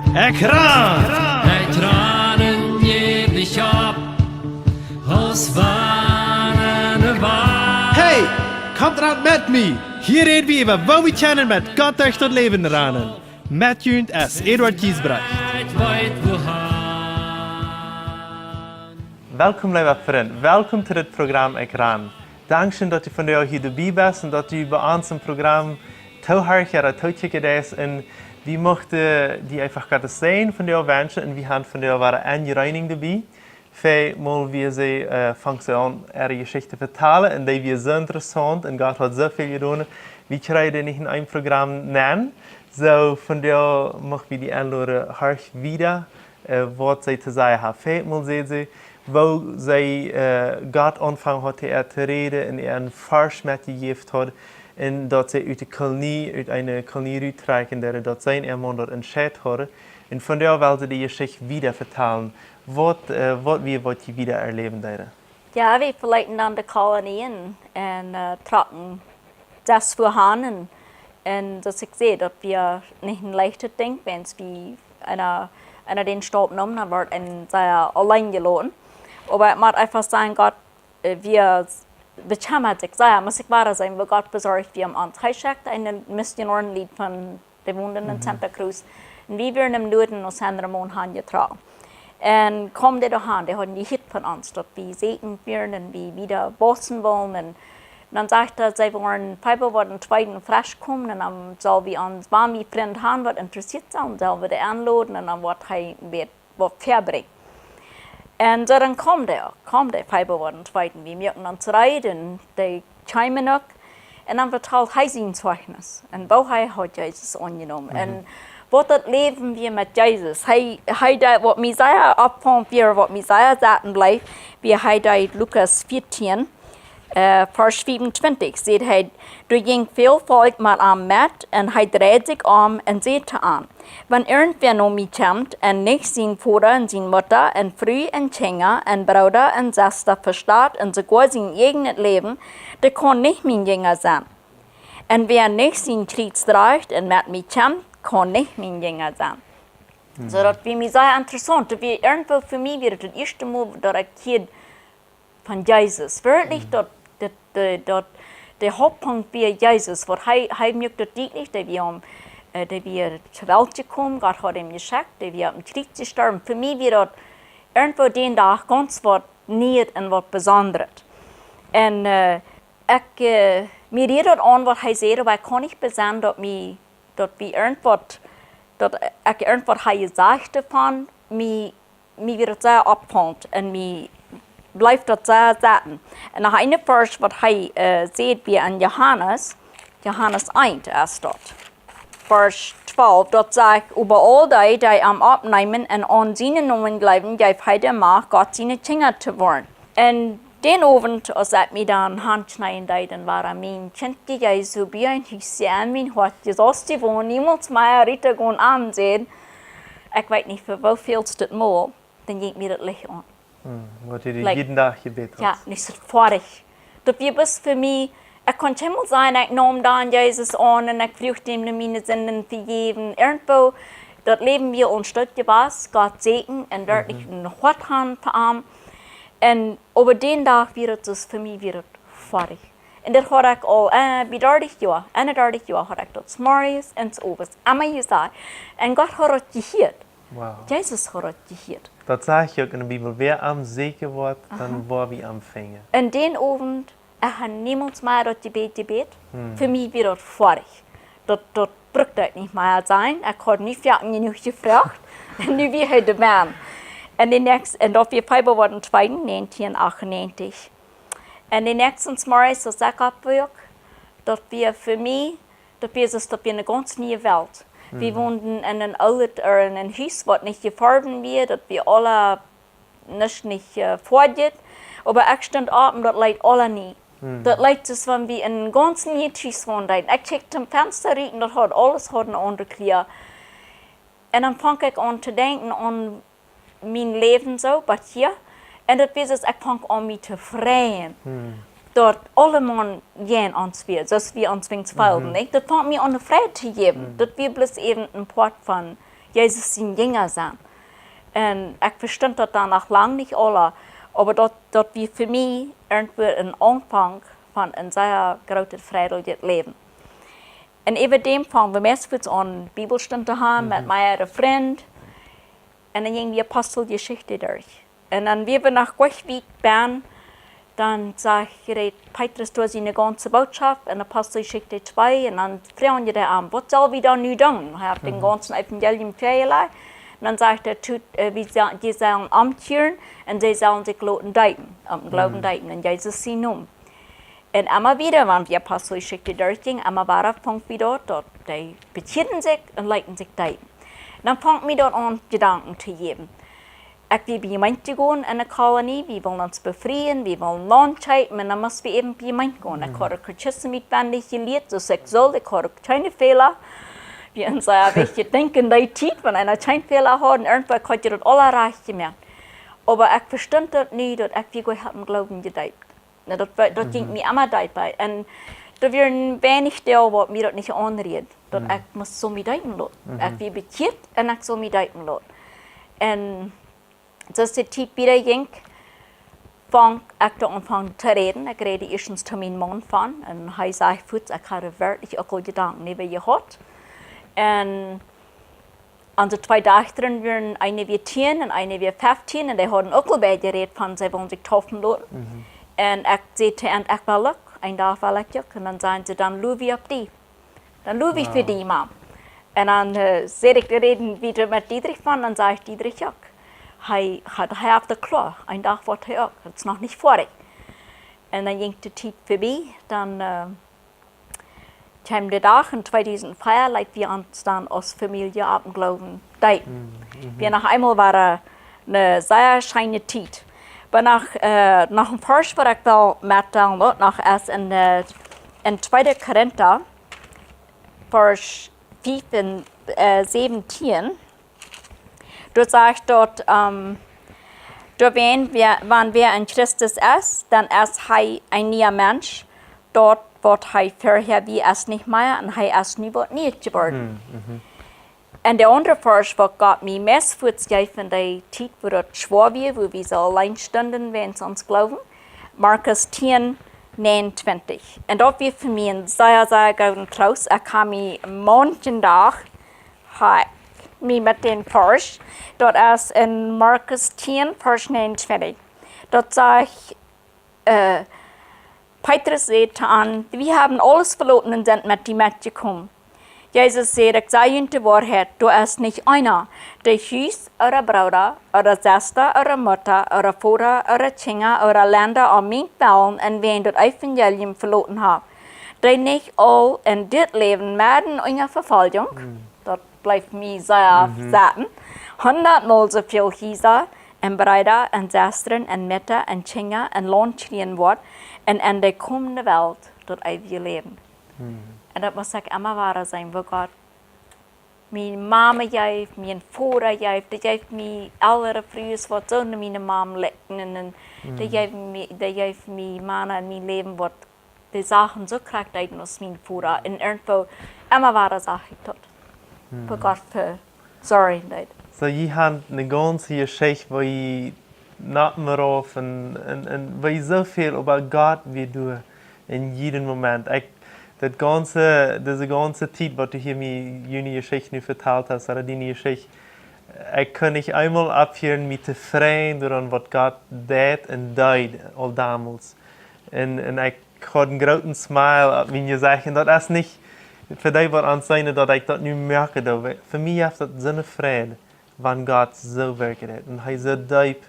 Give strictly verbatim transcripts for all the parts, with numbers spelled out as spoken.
Ekj ran! Ekj ran un jäw nich opp, aus wann ne Wal. Hey, komt ran met mie! Hia räd wie äwa, woo wie kjennen met Gott derch daut Läwen ranen. Met junt es Eduard Giesbrecht. Ekj weet wohan. Welkom, leewa Frint. Welkom to dit Program Ekj ran. Dankscheen, daut du vondoag hia doabie best un daut du bie ons em Program toohorchst ooda tookjikjen deist. Un wie muchten die eefach Gott sienen Säajen vondoag wenschen. Un wie haben vondoag wada Angie Reining doabie. Väl mol wia see, äh, fangt see aun, äare Jeschicht to vetalen. Un dee wia soo interessaunt. Un Gott haft soo väl jedonen. Wie kjrieen dee nich en een Program nenn. Soo, vondoag mucht wie die enloden, horch wieda, äh, waut see to sajen haft. Väl mol säd see, woo see, äh, Gott aunfangen haud to äa to räden un äa een Varsch metjejäft haud, un daut see ut de Kolonie, ut eene Kolonie ruttrakjen deeden, daut see un äa Maun daut entscheet hauden. Un vondoag well see de Jeschicht wieda vetalen. Waut, äh, waut wia, waut jie wieda erläwen deeden? Jo, wie veleeten dan de Kolonie un, äh, trocken daut Wohan. Un, un soo aus ekj säd, daut wia nich een leichtet Dinkj, wan wie eena, eena dän Staup nemt, dan woat eena sea auleen jeloten. Oba ekj mott eefach sajen, Gott, äh, wia bekjemmat sikj sea, mott ekj wada sajen, woo Gott besorcht wia om ons. Hee schekjt eenen Missionoa, een Lied von, dee wond en Santa Cruz. Un wie wieren em Nuaden no San Ramon han jetrocken. Un kjeem dee doa han, dee hauden jehieet von ons, daut wie säkjen wieren un wie wieda wausen wullen. Un dan sajcht hee, see woaren, Februar woat een tweeden fresch komen un dan sell wie ons, wan wie Frind han, waut interessieet sent, sell wie dee enloden un dan woat hee een bät waut väabrinjen. Un soo dan kjeem dee, kjeem dee Februar tweeden. Wie muaken ons reed un dee kjeemen uk. Un dan vetald hee sien Zeichnis. Un woo hee haud Jesus aunjenomen. Un waut daut Läwen wia met Jesus. Hee, hee deed, waut mie sea oppfaulen wia, waut mie sea sitten bleef, wia hee deed Lukas vieetieen, äh, Varsch fiefuntwintich, sajcht hee: Doa jinkj väl Volkj met am met, un hee dreid sikj om un säd to an: Wan irjentwäa no mie kjemt un nich sien Voda un siene Mutta un Fru un Kjinja un Brooda un Sesta vestat un soogoa sien ieejnet Läwen, dee kaun nich mien Jinja sennen. Un wäa nich sien Kjriez drajcht un met mie kjemt, kaun nich mien Jinja sennen. Soo daut wia mie sea interessaunt. Daut wia irjentwoo fa mie wia daut daut ieeschte Mol daut ekj hia von Jesus. Werkjlich, daut, daut, de, daut, de Hauptpunkt wia Jesus, waut hee, hee muak daut dietlich, dee wia om, äh, dee wia to Welt jekomen, Gott haud am jeschekjt, dee wia opp een Kjriez jestorwen. Fa mie wia daut irjentwoo dän Dach gaunz waut Nieet un waut Besondret. Un, äh, ekj, äh, mie rieed daut aun, waut hee säd, oba ekj kaun nich besennen, daut mie daut wia irjentwaut, daut ekj irjentwaut haud jesajcht doavon, mie, mie wia daut sea oppfaulent un mie bleef daut sea sitten. Un noch een Varsch waut hee, äh, sajcht wia en Johanes, Johanes eent es daut. Varsch twalf, daut sajcht: Oba aul dee, dee am oppneemen un aun sienen Nomen jleewen, jeef hee de Macht, Gott siene Kjinja to woaren. Un dän Owent, aus ekj mie dan hankjneeen deed, dan wia mien Kjint Jesus bie een Hus en mien Hoat, Jesus, dee wia niemols mea rut jegonen, amen säd. Ekj weet nich fa woo välstet Mol, dan jinkj mie daut Licht aun. Hm, waut du Like, jieden Dach jebät hast. Jo, nich soo foadich. Daut wia bloos fa mie, ekj kaun kjeenmol sajen, ekj neem dan Jesus aun un ekj fruach am no miene Sinden vejäwen. Irjentwoo, daut Läwen wia aul een Stekj jewast, Gott säkjen un werkjlich een Hoat han fa am. Un oba dän Dach wia daut, soo fa mie wia daut foadich. Un daut haud ekj aul, äh, bie dartich Joa, eenundartich Joa haud ekj daut zemorjes un zemowes emma jesajcht. Un Gott haud daut jehieet. Wow. Jesus haud daut jehieet. Daut sajcht uk en de Bibel, wäa am säkjen woat, dan woat hee am finjen. Un dän Owent, ekj hab niemols mea daut Jebäd jebät. Hm. Fa mie wia daut foadich. Daut, daut brukt daut nich mea sennen. Ekj haud nich foaken jenuach jefroacht. Un nu wia hee de Maun. Un de näakjste, un daut wia Februar tweeden, näajentieen achtundneajentich. Un de näakjste Morjes, aus ekj oppwoak, daut wia fa mie, daut wia soo, daut wia eene gaunz niee Welt. Wie wonden en een oolet, ooda en een Hus, waut nich jefoaft wia, daut wia aules nich, nich, äh, foadich. Oba ekj stunt opp un daut leet aules nie. Daut leet soo aus wan wie en een gaunz nieet Hus wonden. Ekj kjikjt toom Fensta rut un daut haud aules, haud eene aundre Klea. Un dan funk ekj aun to denkjen aun mien Läwen soo, waut hia. Un daut wia soo aus ekj funk aun mie to freien. Daut aulemol jäajen ons wia, soo aus wie ons weens feelden, nich? Daut funk mie aun Freid to jäwen. Daut wia bloos äwen een Poat von Jesus sien Jinja sennen. Un ekj vestunt daut dan noch lang nich aula, oba daut, daut wia fa mie irjentwoo een Aunfank von een sea grootet, freiet Läwen. Un äwa däm fungen wie meist fuaz aun Bibelstund to haben met mea Frind. Un dan jinj wie Aposteljeschicht derch. Un dan wia wie noch goot wiet bie, dan säd, rät Petrus doa siene gaunze Bootschoft en Aposteljeschicht twee, un dan fruach hee dee aun: "Waut sell wie dan nu doonen?" Hee haud dän gaunzen Evangelium väajelajcht. Un dan säd hee: "Tut, äh, wie sell-, dee sellen omkjieren un see sellen sikj loten deepen, om Gloowen deepen en Jesus sienen Nomen." Un emma wada, wan wie Aposteljeschicht derchjinjen, emma wada funk wie daut, daut dee bekjieeden sikj un leeten sikj deepen. Dan funk mie daut aun Jedanken to jäwen. Ekj wia bie Jemeent jegonen en de Kolonie, wie wullen ons befrieen, wie wullen Launt kjeepen, un dan must wie äwen bie Jemeent gonen. Ekj haud uk kjeen Christentum utwendich jelieet, soo aus ekj sull, ekj haud uk kjeene Fäla. Wie en sea wichtje Dinkj en dee Tiet, wan eena kjeen Fäla haud, un irjentwoo haud ekj daut aula rajcht jemoakt. Oba ekj vestunt daut nu, daut ekj wia goa em Gloowen jedeept. Na, daut, wa- daut jinkj mie emma deepa. Un doa wieren weinich Doag, waut mie daut nich aunrieed, daut ekj must, sull mie deepen loten. Ekj wia bekjieet un ekj sull mie deepen loten. Un soo aus de Tiet wieda jinkj, funk ekj doa aun to räden. Ekj räd ieeschtens to mienen Maun von. Un hee säd fuaz, ekj haud werkjlich uk aul Jedanken äwa jehaut. Un onse twee Dochtasch wieren, eene wia tieen un eene wia feftieen, un dee hauden uk aul beid jerät von, see wullen sikj deepen loten. Un ekj säd to an, ekj well uk, een Dach well ekj uk. Un dan säden see, dan low wie opp die. Dan low wie fa die, Mam. Un dan, äh, säd ekj, räd ekj wieda met Diedrich von, dan säd Diedrich uk. Hee haud, hee haud daut kloa, een Dach woat hee uk, daut es noch nich foadich. Un dan jinkj de Tiet verbie, dan, äh, kjeem de Dach en tweedusent vea, leet wie ons dan aus Famielje opp em Gloowen deepen. Wia noch eemol wada eene sea scheene Tiet. Oba noch, äh, noch een Varsch, waut ekj well metdeelen, uk noch es en, äh, en tweede Korinta, Varsch fief un, äh, säwentieen. Doa sajcht daut, ähm, doa wan wäa, wan wäa en Christus es, dan es hee een niea Mensch. Daut, waut hee verhäa wia, es nich mea, un hee es nu waut Nieet jeworden. Un de aundre Varsch, waut Gott mie meist fuaz jeef en dee Tiet, wua daut schwoa wia, wua wie soo auleen stunden, wäajen ons Gloowen, Markus tieen, näajenuntwintich. Un daut wia fa mie een sea, sea grooten Troost. Ekj kaun mie manchen Dach, ha ekj mie met dän Varsch, daut es en Markus tieen, Varsch näajenuntwintich. Daut sajcht, äh, Petrus säd to an: "Wie haben aules veloten un sent met die metjekomen." Jesus säd: "Ekj saj junt de Woarheit, doa es nich eena, dee Hus, ooda Brooda, ooda Sesta, ooda Mutta, ooda Voda, ooda Kjinja, ooda Lenda, om mientwellen un wäajen daut Evangelium veloten haft, dee nich aul en dit Läwen medden unja Vefoljunk," daut blift mie sea sitten, "hundatmol soo väl Hiesa un Breeda un Sestren un Mutta un Kjinja un Launt kjrieen woat, un en de komende Welt daut eewje Läwen." Un daut must ekj emma wada sajen, woo Gott miene Mame jeef, mienen Voda jeef, dee jeef mie aule Frues, waut soo no miene Mame likjten, un, un dee jeef mie, dee jeef mie Mana en mien Läwen, waut de Sachen soo krakjt deeden aus mien Voda. Un irjentwoo emma wada sach ekj daut, woo Gott fa sorjen deed. Soo, jie haben eene gaunze Jeschicht, woo jie nopp un rauf un, un, un woo jie soo väl äwa Gott wia doa en jieda Moment. Ekj, daut gaunze, dise gaunze Tiet, waut du hia mie june Jeschicht nu vetalt hast, ooda diene Jeschicht, ekj kunn nich eemol opphieren, mie to freien doaraun, waut Gott deed un deed aul domols. Un, un ekj haud een grooten smile opp mien Jesecht. Un daut es nich fa dee, waut aun seenen, daut ekj daut nu moaken doo. Fa mie jeft daut soone Freid, wan Gott soo werkjt. Un hee soo deep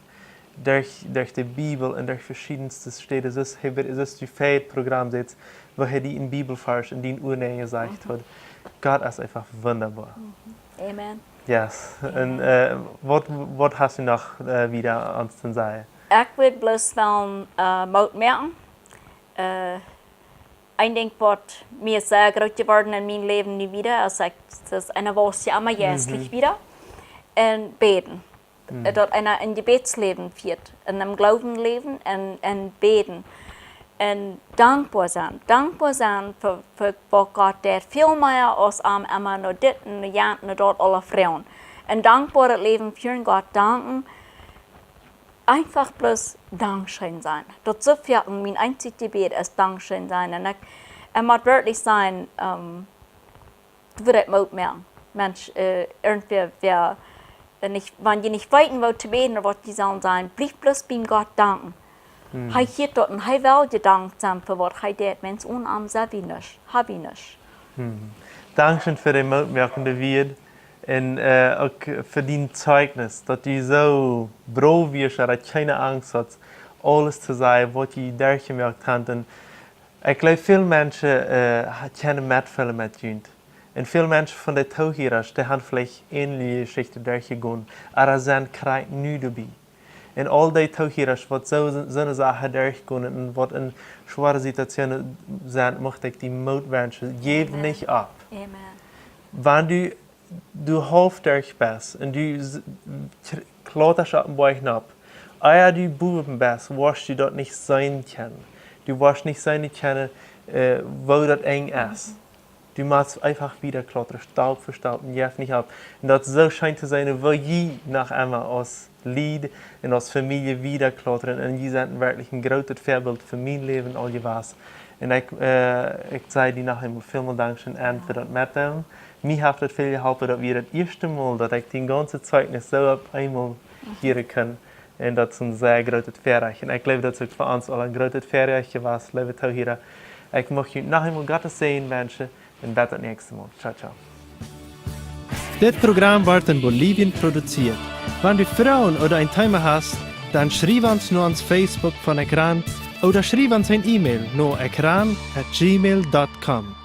derch, derch de Bibel un derch veschiedenste Städen, soo aus hee, soo aus du fa daut Program sajchst, woo hee die een Bibelvarsch en dien Ohr nenn jesajcht haud. Gott es eefach wundaboa. Amen. Yes. Un, äh, waut, waut hast du noch, äh, wieda ons to sajen? Ekj wull bloos wellen, äh, Moot moaken. Äh, een Dinkj, waut mie sea groot jeworden en mien Läwen nu wieda, aus ekj, daut eena woat je emma jeistlich wieda. Un bäden. Äh, daut eena een Jebädsläwen fieet, en een Gloowenläwen un, un bäden. Un dankboa sennen. Dankboa sennen fa, fa waut Gott deed. Väl mea aus aun emma no dit un no jant un no daut aula froagen. een dankboaret Läwen fa Gott danken, eenfach bloos Dankscheen sajen. Daut soo väl en mien eensjet Jebäd es Dankscheen sajen. Un ekj, ekj mott werkjlich sajen, ähm, woo daut Moot moaken. Mensch, äh, irjentwäa, wäa, äh, nich, wan jie nich weeten, woo to bäden ooda waut jie sellen sajen, bliewt bloos biem Gott danken. Hee hieet daut un hee well jedankt sennen fa waut hee deit. Mensch, onen am sent wie nuscht, ha wie nuscht. Dankscheen fa de Moot moakende Wieed. Un, äh, uk fa dien Zeijnis, daut du soo broow wieescht, daut du kjeene Angst haudst, aules to sajen, waut du derchjemoakt hast. Un ekj jleew, väl Menschen, äh, ha-, kjennen metfeelen met junt. Un väl Menschen von de Toohierasch, dee haben veleicht äanelje Jeschichten derchjegonen, oba sent krakjt nu doabie. Un aul dee Toohierasch, waut soo, soone Sachen derchgonen un waut en schwoare Situationen sent, mucht ekj die Moot wenschen. Jeff nich opp. Amen. Wan du, du haulf derch best un du s-, kr-, klautascht opp een Boajch nopp, ea du bowen best, woascht du daut nich seenen kjennen. Du woascht nich seenen kjennen, äh, woo daut Enj es. Du motst eenfach wieda klautren, Staup fa Staup, un jeff nich opp. Un daut es soo scheen to seenen, woo jie noch emma aus Lied un aus Famielje wieda klautren. Un jie sent werkjlich een grootet Väabilt fa mien Läwen aul jewast. Un ekj, äh, ekj saj die noch eemol välmol Dankscheen fa daut Metdeelen. Mie haft daut väl jeholpen, daut wia daut ieeschte Mol, daut ekj dien gaunzet Zeijnis soo opp eemol hieren kunn. Un daut es een sea grootet Väarajcht. Un ekj jleew, daut es uk fa ons aul een grootet Väarajcht jewast, leewe Toohiera. Ekj mucht junt noch eemol Gottes Säajen wenschen un bat daut näakjste Mol. Ciao, ciao. Dit Program woat en Bolivien produzieet. Wan du Froagen ooda een Thema hast, dan schriew ons no ons Facebook von Ekran ooda schriew ons een E-Mail no ekran at gmail dot com.